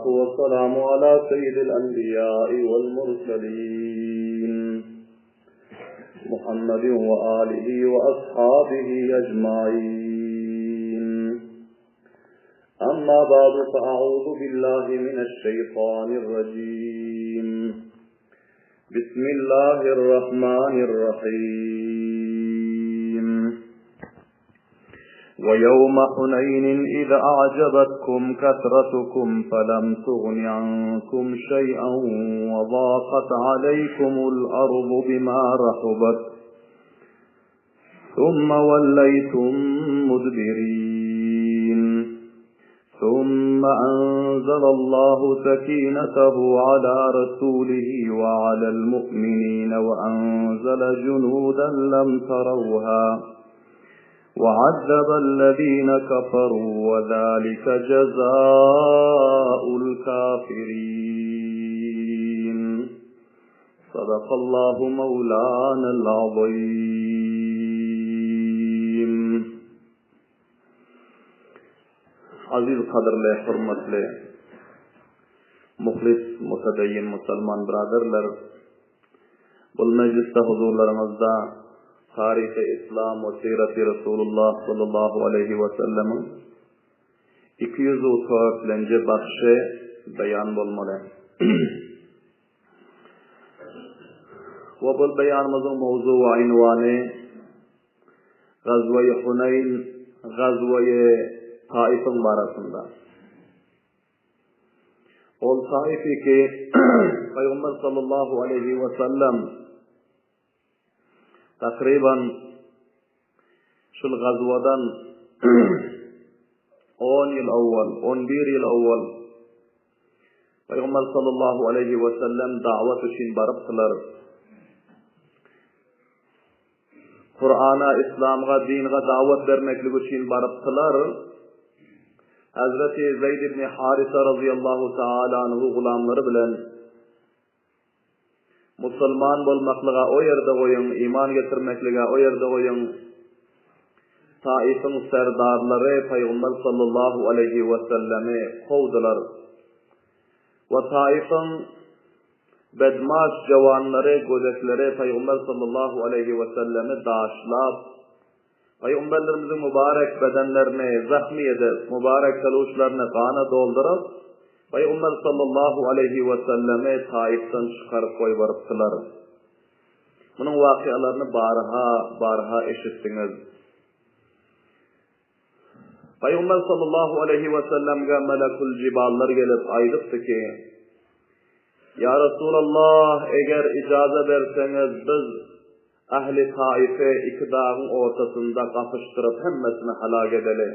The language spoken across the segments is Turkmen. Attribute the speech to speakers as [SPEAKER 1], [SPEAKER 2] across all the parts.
[SPEAKER 1] والصلاة والسلام على سيد الأنبياء والمرسلين محمد وآله وأصحابه أجمعين أما بعد فأعوذ بالله من الشيطان الرجيم بسم الله الرحمن الرحيم ويوم حنين إذا أعجبتكم كثرتكم فلم تغن عنكم شيئا وضاقت عليكم الأرض بما رحبت ثم وليتم مدبرين ثم أنزل الله سكينته على رسوله وعلى المؤمنين وأنزل جنودا لم تروها وعذب الذين كفروا وذلك جزاء الكافرين صدق الله مولانا العظيم Aziz gadyrly, hormatly, muhlis, mutedeyyin musulman braderler, bul mejlisde huzurlaryňyzda Taryhy Islam we Siraty Resulullah sallallahu aleýhi we sellemiň 204-lenji bagşy beýan bolmaly. We bul beýanymyzyň mowzugy we ynwany Gazwaýy Huneýn, Gazwaýy Taifyň barasynda. Ol Taify ki, Pygamber sallallahu aleýhi we sellem takryban şul gazwadan on ýyl owwal, on bir ýyl owwal Pygamber sallallahu aleýhi we sellem dawat üçin barypdylar. Kurana, Islamga, dinga dawat bermeklik üçin barypdylar. Hazreti Zeýd ibn Harisa razyýallahu taala anhu gulamlary bilen Musulman bolmaklyga o ýerde goýuň, iman getirmeklige o ýerde goýuň. Taifyň serdarlary Pygamber sallallahu aleýhi we sellemi kowdular. We Taifyň bedmaş jawanlary, gödekleri Pygamber sallallahu aleýhi we sellemi daşlap, Pygamberlerimiziň mübarek bedenlerini zahmy edip, mübarek peluşlaryny gana dolduryp, Pygamber sallallahu aleýhi we sellemi Taifden çykaryp goýbarypdylar. Munuň wakyalaryny barha, barha eşitdiňiz. Pygamber sallallahu aleýhi we sellemge melekul jiballar gelip aýdypdy ki, Ýa Resulallah, eger ijaza berseňiz, biz ähli Taifi iki dagyň ortasynda gapyşdyryp hemmesini halak edeli.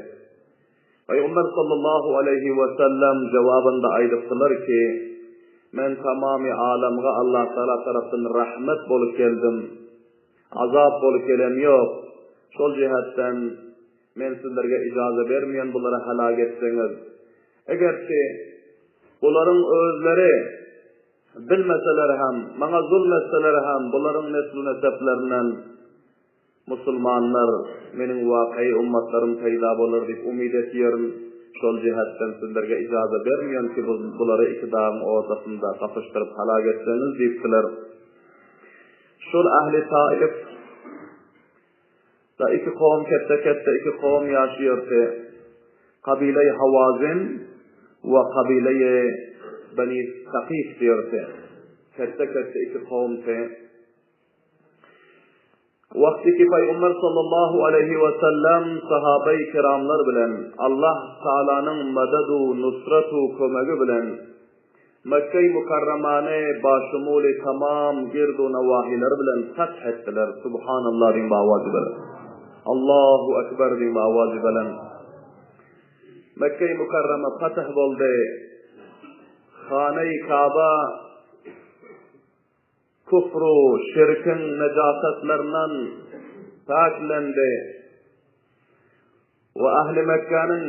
[SPEAKER 1] Pygamber sallallahu aleýhi we sellem jogabynda aýdypdylar ki, Men tamamy alamga Allah Tagala tarapdan rahmet bolup geldim. Azap bolup gelem ýok. Şol jähetden men sizlerge ijaza bermeýän bulary halak etseňiz. Egerçi bularyň özleri bilmeseler hem, maňa zulm etseler hem bularyň neslu-neseplerinden musulmanlar, meniň wakyýy ummatlarym peýda bolar diýip umyt etýärin. Şol jähetden sizlerge ijaza bermeýän ki bulary iki dagyň ortasynda gapyşdyryp halak etseňiz diýipdiler. Şol ähli Taif da iki kowum ketde-ketde iki kowum ýaşaýardy. Kabileýi Hawazin we kabileýi Beni Sakif diýerdi. Ketde-ketde iki kowumdy. Wagty ki Pygamber sallallahu aleýhi we sellem sahabeýi kiramlar bilen Allah Taalanyň mededu, nusratu, kömegi bilen Mekgeý Mukarramany başumuly tamam girdu nawahileri bilen fath etdiler. Subhanallah diýiň bawazy bilen. Allahu Ekber diýiň bawazy bilen. Mekgeý Mukarrama fath boldy. Hanaý Kaaba Küfru şirkiň nejasatlaryndan päklendi we ähli Mekgäniň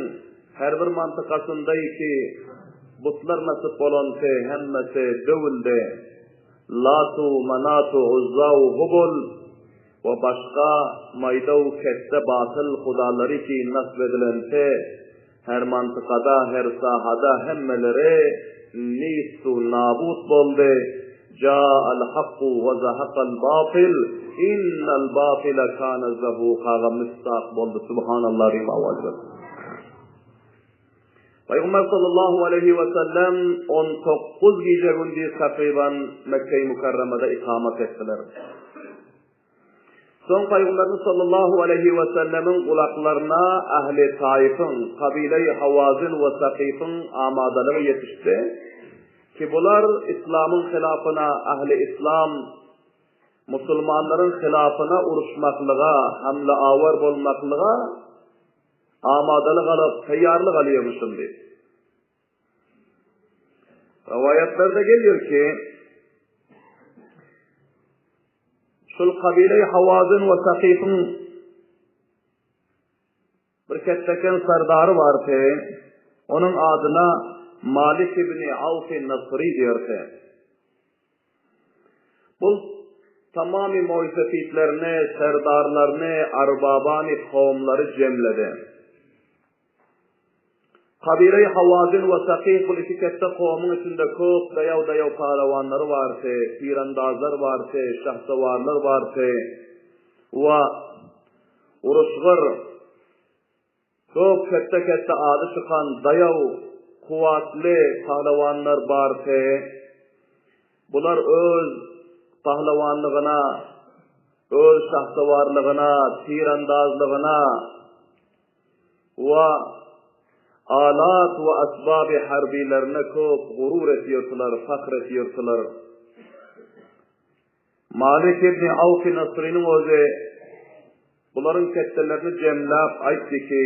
[SPEAKER 1] her bir mantykasyndaýki butlar nasyp bolanty hemmesi döwüldi. Latu, Manatu, Uzza u Hubul we başga maýda u ketde batyl hudalary ki nasp edilenti. Her mantykada, her sahada hemmeleri nistu nabut boldy. Ja'al hakku we zahakal batyl, innal batyla kana zahukaga misdak boldy. Subhanallah diýip owaz berdi. Pygamber sallallahu aleýhi we sellem 19 gije-gündiz takryban Mekge-i Mükerremede ikamat etdiler. Soň Pygamberimiz sallallahu aleýhi we sellemiň gulaklaryna ähli Taýfyň, kabileýi Hawazin we Sakyfyň amadalygy ýetişdi, ki bular yslamyň hylafyna, ähli yslam, musulmanlaryň hylafyna uruşmaklyga, hamla-awar bolmaklyga amadalyk alyp, taýýarlyk alýarmyşyn diýip. Rowaýatlarda gelýär ki, şol kabile Hawazin we Sakyfyň bir ketdeken serdary bardy. Onuň adyna Malik ibn Awf Nasri diýerdi. Bu tamamy moýsefitlerini, serdarlaryny, arbabany kowumlary jemledi. Kabileýi Hawazin we Sakyf bul iki ketde kowumyň içinde köp daýaw-daýaw palawanlary bardy, tirandazlar bardy, şahsawarlar bardy we uruşgyr, köp ketde-ketde ady çykan daýaw, kuwwatly palawanlar bardy. Bular öz pahlawanlygyna, öz şahsawarlygyna, tirandazlygyna, we alat we asbaby harbilerine köp gurur etýärdiler, fakr etýärdiler. Malik ibn Awf Nasrynyň özi bularyň ketdelerini jemläp aýtdy ki,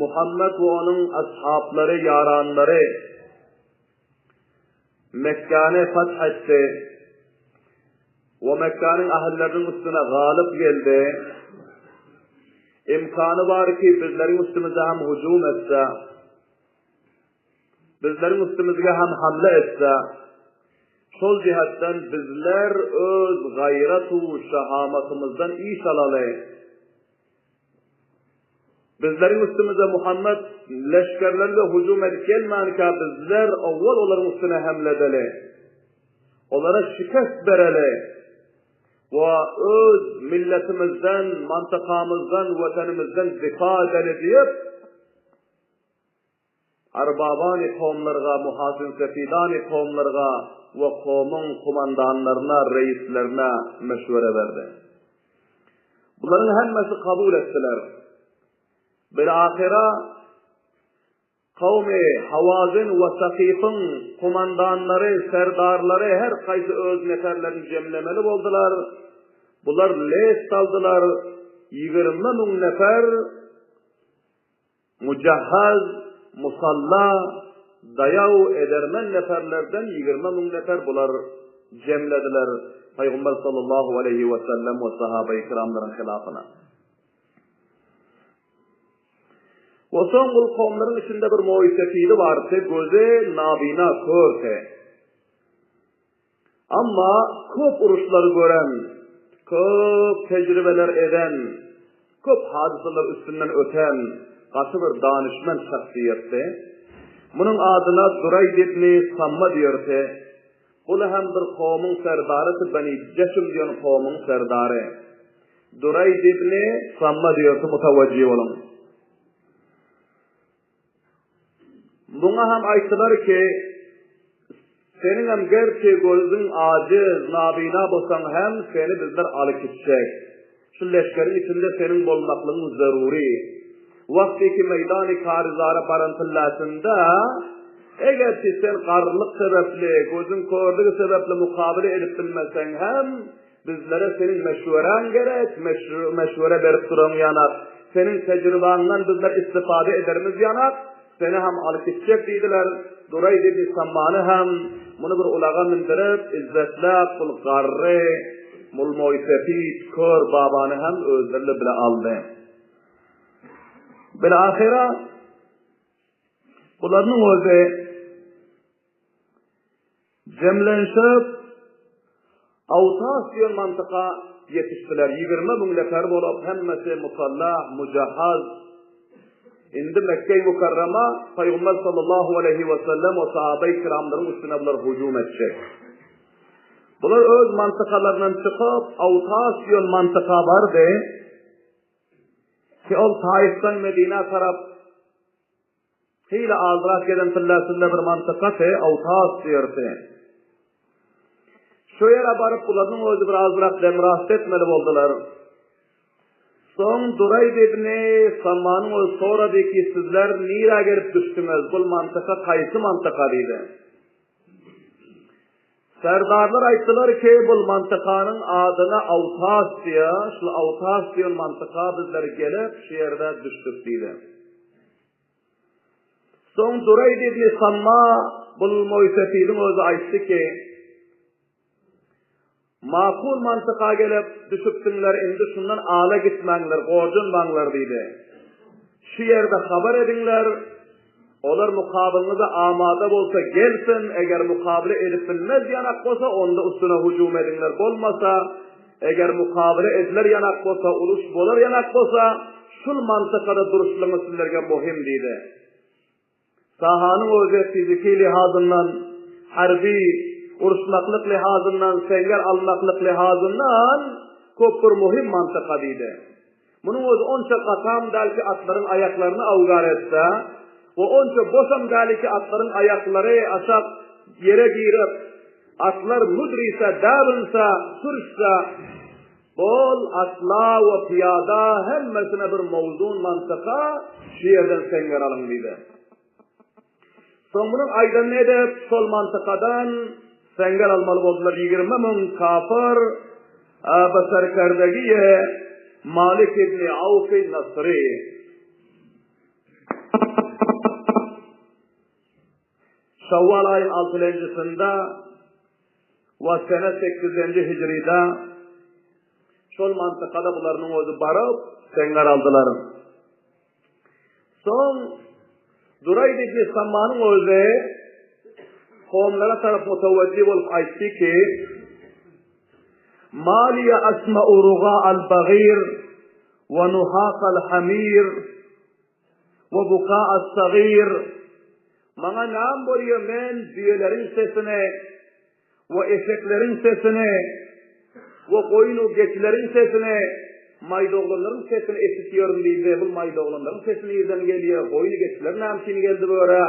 [SPEAKER 1] Muhammet we onuň ashablary, ýaranlary Mekgäni fath etdi we Mekgäniň ähilleriniň üstüne galyp geldi. Imkany bar ki, bizleriň üstümize hem hüjüm etse, bizleriň üstümizge hem hamle etse, şol jihetden bizler öz gaýrat-u şahamatymyzdan iş alaly. Bizleriň üstümize Muhammet leşgerleri-de hüjüm edip gelmänkä bizler owwal olaryň üstüne hemle edeli. Olara şikest bereli we öz milletimizden, mantakamyzdan, wetenimizden difa edeli diýip, Arbabany kowumlarga, Muhasyn Sefidany kowumlarga we kowumyň kumandanlaryna, reislerine meşwere berdi. Bularyň hemmesi kabul etdiler. Bilahyra kowmy Hawazin we Sakyfyň kumandanlary, serdarlary her haýsy öz neferlerini jemlemeli boldular. Bular les saldylar, 20 müň nefer Mujahhaz, musalla, daýaw, edermen neferlerden 20 müň nefer bular jemlediler Pygamber sallallahu aleýhi we sellem we sahabeýi kiramlaryň hylafyna. We soň bul kowumlaryň içinde bir moýsefidi bardy, gözi nabina, kördi. Amma köp uruşlary gören, köp tejribeler eden, köp hadysalar üstünden öten gaty bir danyşment şahsyýetdi. Munuň adyna Duraýd ibni Samma diýerdi. Bul hem bir kowumyň serdarydy, Beni Jeşim diýen kowumyň serdary. Duraýd ibni Samma diýerdi, mutawajjy boluň. Muňa hem aýtdylar ki, Seniňem gerçi gözüň ajiz, nabina bolsaň hem seni bizler alyp gitjek. Şu leşgeriň içinde seniň bolmaklygyň zerury. Wagtyky meýdany Karyzara baran pilläsinde, egerçi sen garrylyk sebäpli, gözüň körlügi sebäpli mukabele edip bilmeseň hem, Bizlere seniň meşweräň gerek, meşwere berip duraň ýanak, seniň tejribaňdan bizler istifade ederimiz ýanak, seni hem alyp gitjek diýdiler. Duraýd ibn Sammany hem muny bir ulaga mündürip, izzetläp, bul garry, bul moýsepit, kör babany hem özleri bile aldy. Bilahyra bularynyň özi Jemlenşip, Awtas diýen mantyka ýetişdiler. 20 müň nefer bolup, hemmesi musallah, mujahhaz. Indi Mekge-i Mükerrema Pygamber sallallahu aleýhi we sellem we sahabeý kiramlaryň üstüne bular hüjüm etjek. Bular öz mantykalaryndan çykyp, Awtas diýen mantyka bardy. Ki ol Taifden Medinä tarap hili azrak gelen tyllasynda bir mantykasy Awtas diýerdi. Şu ýere baryp bularyň özi bir azrak demrast etmeli boldular. Soň Duraýd ibni Sammanyň özi sorady ki, sizler nirä gelip düşdüňiz, bul mantyka kaýsy mantyka diýdi. Serdarlar aýtdylar ki, bul mantykanyň adyna Awtas diýýär, şul Awtas diýen mantyka bizler gelip, şu ýerde düşdük diýdi. Soň Duraýd ibni Samma bul moýsefiliň özi aýtdy ki, Makul mantyka gelip düşüpsiňler, indi şundan ala gitmäňler, gorjunmaňlar diýdi. Şu ýerde habar ediňler, olar mukabylyňyza amada bolsa gelsin, eger mukabyla edip bilmez ýanak bolsa, onda üstüne hüjüm ediňler, bolmasa, eger mukabyla ediler ýanak bolsa, uruş bolar ýanak bolsa, şul mantykada duruşlygyňyz sizlerge muhim diýdi. Sahanyň özi fiziki lihazyndan, harby uruşmaklyk lihazyndan, seňňer almaklyk lihazyndan köp bir muhim mantyka diýdi. Munuň özi onça gatam däl ki atlaryň aýaklaryny awgar etse we onça boşam däl ki atlaryň aýaklary aşak ýere girip, atlar müdrise, däbinse, sürüşse, Bol atla we pyýada hemmesine bir mowzun mantyka şu ýerden seňňer alyň diýdi. Soň munuň aýdanyny edip şol mantykadan seňňer almaly boldular 20 müň kafir be serkerdegiýe Malik ibni Awfy Nasry. Şawwal aýyň altylenjisinde we sene sekizenji hijride şol mantykada bularynyň özi baryp seňňer aldylar. Soň Duraýd ibn Sammanyň özi kowumlara tarap mutawajjih bolup aýtdy ki, Maliya asma'u ruga al-bagir we nuhaq al-hamir We buka as-sagyr, Maňa näme bolýar, men düýeleriň sesini we eşekleriň sesini we goýun-u geçileriň sesini, maýda oglanlaryň sesini eşitýärin diýdi. Bu maýda oglanlaryň sesi nirden gelýär, goýun-u geçiler näme üçin geldi bu ýere?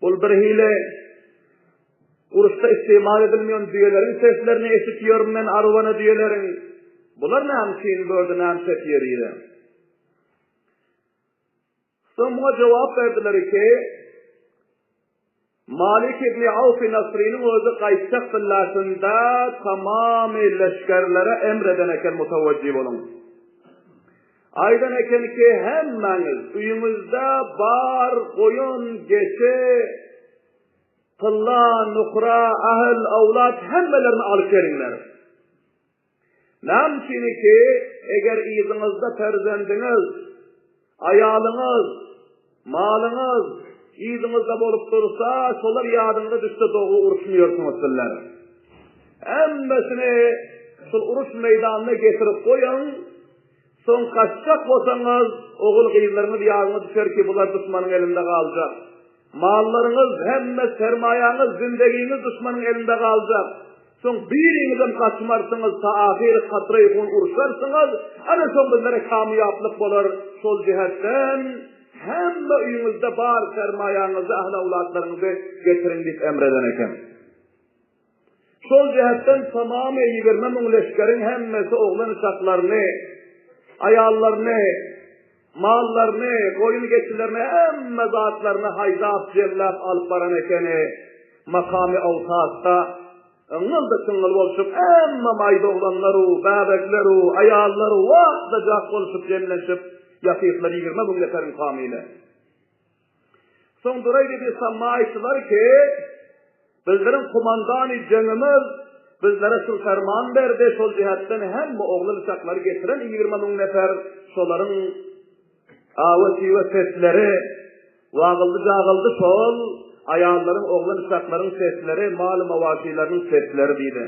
[SPEAKER 1] Bul birhili uruşda istimal edilmeýän düýeleriň seslerini eşitýärin men, arwana düýeleriň. Bular näme üçin bu ýerde näme ses ýerýär? Soň muňa jogap berdiler ki, Malik ibn Awf Nasrynyň özi gaýtjak tyllasynda tamamy leşgerlere emr eden eken mutawajjih boluň. Aýdan eken ki, hemmäňiz öýüňizde bar goýun, geçi, tylla, nukra, ahl, awlat hemmelerini alyp geliňler. Näme üçinki, eger yzyňyzda perzendiňiz, aýalyňyz, malyňyz yzyňyzda bolup dursa, şolar ýadyňyza düşse dogry uruşmaýarsyňyz sizler. Hemmesini şol uruş meýdanyna getirip goýuň, soň gaçjak bolsaňyz, ogul-gyzlaryňyz ýadyňa düşer ki, bular duşmanyň elinde galjak. Mallaryňyz, hemme sermaýaňyz, zindegiňiz duşmanyň elinde galjak. Soň biriňizem gaçmarsyňyz, ta ahyry katraýy hun urşarsyňyz, ana soň bizlere kamýaplyk bolar, şol jihetden hemme öýüňizde bar sermaýaňyzy, ähli-awlatlaryňyzy getiriň diýip emr eden eken. Şol jähetden tamamy 20 müň leşgeriň hemmesi oglan-uşaklaryny, aýallaryny, mallaryny, goýun-geçilerini, hemme zatlaryny haýdap, jemläp alyp baran ekeni. Makamy Awtasda yňňyldy-çyňňyl bolşup, hemme maýda oglanlar-u, bäbekler-u, aýallar-u wah-da-jah bolşup jemlenişip ýatyrdylar 20 müň neferiň kamyly. Soň Duraý ibn Samma aýtdylar ki, Bizleriň komandany jeňimiz bizlere şul ferman berdi, şol jihetden hemme oglan-uşaklary getiren 20 müň nefer, şolaryň awy-şiwe sesleri, wagyldy-jagyldy şol aýallaryň, oglan-uşaklaryň sesleri, mal-mawaşylarynyň sesleri diýdi.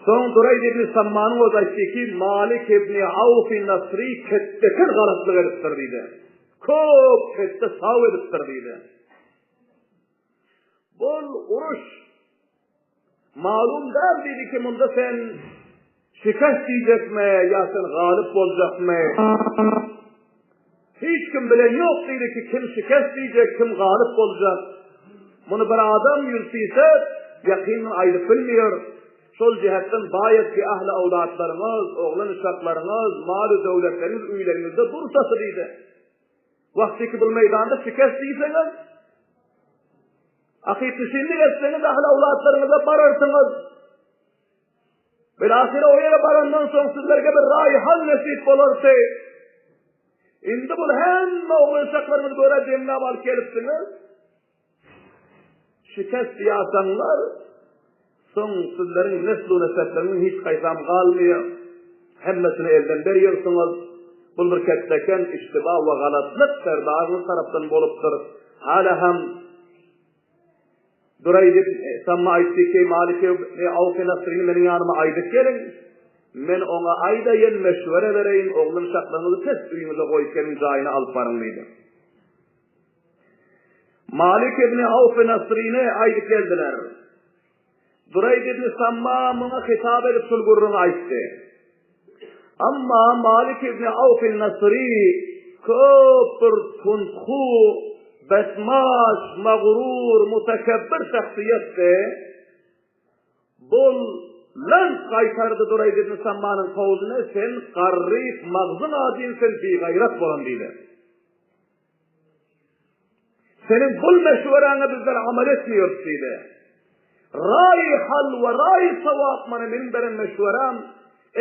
[SPEAKER 1] Soň Dureýd ibn Sammanyň özi aýtdy ki, Malik ibn Awfy Nasry ketdeken galatlyk edipdir diýdi. Köp ketde saw edipdir diýdi. Bul uruş malum däl diýdi ki, munda sen şikest diýjekmi ýa sen galyp boljakmy? Hiç kim bilen ýok diýdi ki, kim şikest diýjek, kim galyp boljak. Muny bir adam ýüz-fisat ýakyndan aýdyp bilmeýär. Şol jähetden baýat ki ähli awlatlaryňyz, oglan-uşaklaryňyz, malu-döwletleriňiz öýleriňizde dursasy diýdi. Wagtyky bul meýdanda şikest diýseňiz, akyp-düşinlik etseňiz ähli awlatlaryňyza bararsyňyz. Bilahyra o ýere barandan soň sizlerge bir raýy hal nesip bolardy. Indi bul hemme oglan-uşaklaryňyzy göre jemläp alyp gelipsiňiz. Şikest ýasaňlar, soň sizleriň neslu-nesepleriňiziň hiç haýsam galmaýar. Hemmesini elden berýärsiňiz. Bul bir ketdeken iştiba we galatlyk serdaryňyz tarapdan bolupdyr. Hala hem Duraýd ibn Samma aýtdy ki, Malik ibn Awfy Nasryny meniň ýanyma aýdyp geliň. Men oňa aýdaýyn, meşwere bereýin, oglan-uşaklaryňyzy pes öýüňize goýup geliň, jaýyna alyp baryň diýdi. Malik ibn Awfy Nasryny aýdyp geldiler. Duraýd ibn Samma muňa hitap edip şul gürrüňi aýtdy. Amma Malik ibn Awf Nasry köp bir tunthu, betmaş, magrur, mutekebbir şahsyýetdi. Bul lent gaýtardy Duraýd ibn Sammanyň kowluny, sen garryp, magzyň ajyn, sen bigaýrat bolan diýdi. Seniň bul meşweräňe bizler amal etmeýäris diýdi. Raýy hal we raýy sawap mana meniň beren meşweräm,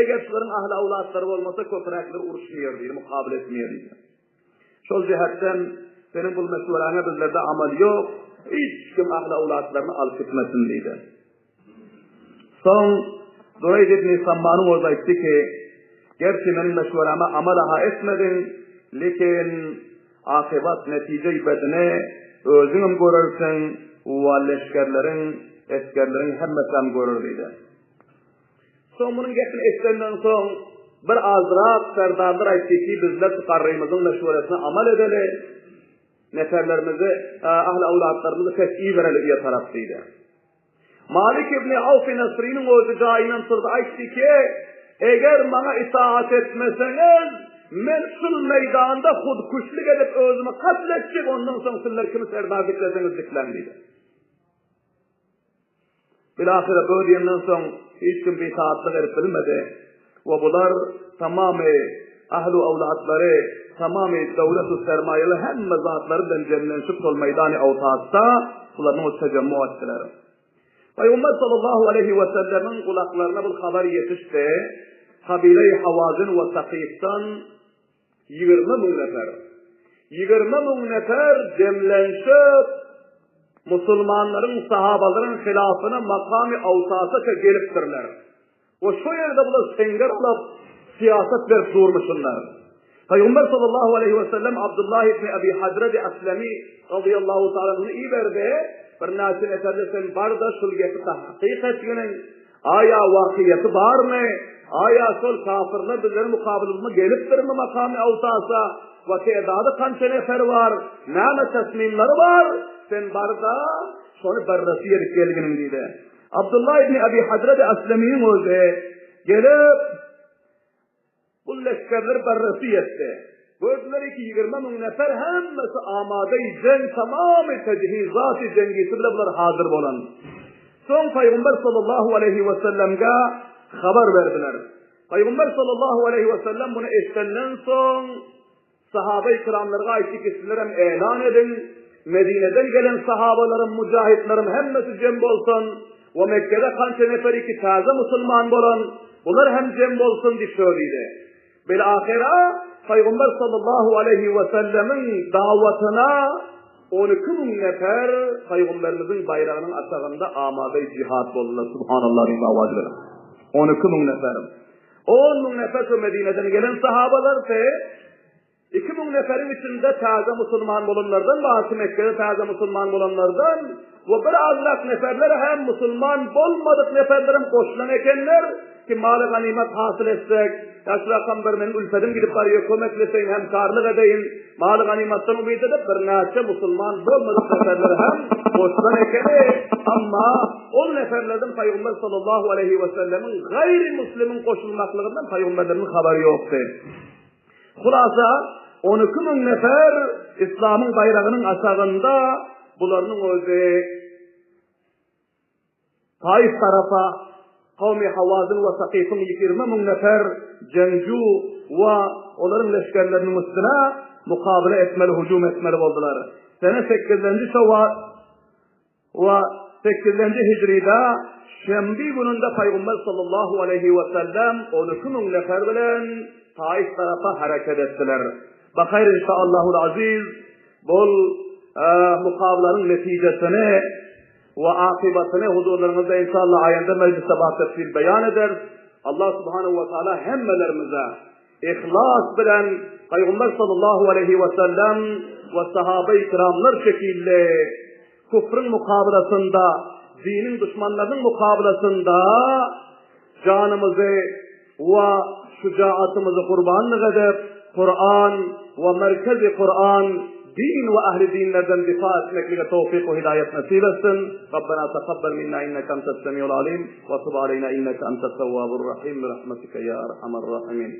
[SPEAKER 1] eger şularyň ahli awlatlary bolmasa köpräkler uruşmaýar diýdi, mukabyl etmeýär diýdi. Şol jähetden seniň bul meşweräňe bizlerde amal ýok, hiç kim ahli awlatlaryny alyp gitmesin diýdi. Soň Duraýd ibn Sammanyň özi aýtdy ki, Gerçi meniň meşweräme amal-a etmediň, lekin akybat netije-i bedini özüňem görersiň we leşgerleriň, esgerleriň hemmesem görer diýdi. Soň munuň gepini eşidenden soň bir azrak serdarlar aýtdy ki, bizler şu garrymyzyň meşweresine amal edeli, neferlerimizi, ahli-awlatlarymyzy pes ibereli uýa tarap diýdi. Malik ibn Awf Nasrynyň özi jaýyndan turdy, aýtdy ki, Eger maňa itaat etmeseňiz, men şul meýdanda hudkuşlyk edip özümi katl etjek, ondan soň sizler kimi serdar dikleseňiz dikläň diýdi. Bilahyra bu diýenden soň hiç kim bitaatlyk edip bilmedi we bular tamamy ahlu awlatlary, tamamy döwlet-u sermaýaly hemme zatlary bilen jemlenşip şol meýdany Awtasda bularyň özi tejemmu etdiler. Pygamber sallallahu aleýhi we sellemiň gulaklaryna bul habar ýetişdi, kabile-i Hawazin we Sakyfdan 20 müň nefer, 20 müň nefer jemlenşip musulmanlaryň sahabalaryň hylafyna makamy Awtasa gelipdirler. We şo ýerde bular seňňer alyp, syýasat berip durmuşynlar. Pygamber sallallahu aleýhi we sellem Abdullah ibn Abi Hadrady Aslami razyýallahu taala anhuny iberdi, birnäçe neferli sen bar-da şul gepi tahkyk etginiň, aýa wakyýaty barmy, aýa şol kafyrlar bizleriň mukabylymyza gelipdirmi makamy Awtasa we tedady kança nefer bar, näme tasmimleri bar, sen bar-da şony barresi edip gelginiň diýdi. Abdullah ibn Abi Hadrady Aslamynyň özi gelip, bu leşgerleri barresi etdi. Gördüler ki, 20 müň nefer hemmesi amada jeň, tamamy tejhizaty jeňgisi bile bular hazir bolan. Soň Pygamber sallallahu aleýhi we sellemge habar berdiler. Pygamber sallallahu aleýhi we sellem muny eşidenden soň Sahaba-i kiramlarga aýtdy ki, sizlerem elan ediň, Medineden gelen sahabalarym, mujahitlerim hemmesi jem bolsun we Mekgede kança neferi ki täze musulman bolan, bular hem jem bolsun diýip şö diýdi. Bil-ahyra Pygamber sallallahu aleýhi we sellemiň dawatyna 12 müň nefer Pygamberimiziň baýragynyň aşagynda amada jihad boldular. Subhanallah diýip awaz beriň. 12 müň nefer. On müň nefer şu Medineden gelen sahabalardy. 2000 neferiň içinde täze musulman bolanlardan bardy, Mekgede täze musulman bolanlardan. We bir azrak neferler hem musulman bolmadyk neferlerem goşulan ekenler ki maly ganymat hasyl etsek, ýa şu rakam bir meniň ülpedim gidip barýar kömekleşeýin hemkarlyk edeýin, maly ganymatdan umyt edip birnäçe musulman bolmadyk neferler hem goşulan ekeni, amma ol neferlerden Pygamber sallallahu aleýhi we sellemiň gaýry muslimiň goşulmaklygyndan pygamberlerimiň habary ýokdy. Hulasa, 12 mün nefer Islamyň baýragynyň aşagynda bularynyň özi Taif tarapa kowmy Hawazyn we Sakyfyň 20 mün nefer jeňju we olaryň leşgerleriniň üstüne mukabele etmeli, hüjüm etmeli boldular. Sene sekizinji Şewwal We sekizinji hijride şenbi gününde Pygamber sallallahu aleýhi we sellem 12 mün nefer bilen Taif tarapa hereket etdiler. Bahaýr inşaallahul aziz bul mukabalanyň netijesini we akybatyny huzurlaryňyzda inşallah aýanda mejlisde batefsil beýan ederis. Allah subhanahu we taala hemmelerimize Yhlas bilen Pygamber sallallahu aleýhi we sellem we sahabeýi kiramlar şekilli küfrüň mukabalasynda, diniň duşmanlarynyň mukabalasynda janymyzy we şujaatymyzy gurbanlyk edip, Kuran we merkezi Kuran, din we ähli dinlerden difa etmeklige towfyk we hidaýat nesip etsin. Rabbena takabbal minna inneke entes semiul alim we tub aleýna inneke entet tewwabur rahim bi rahmetike ýa erhamer rahimin.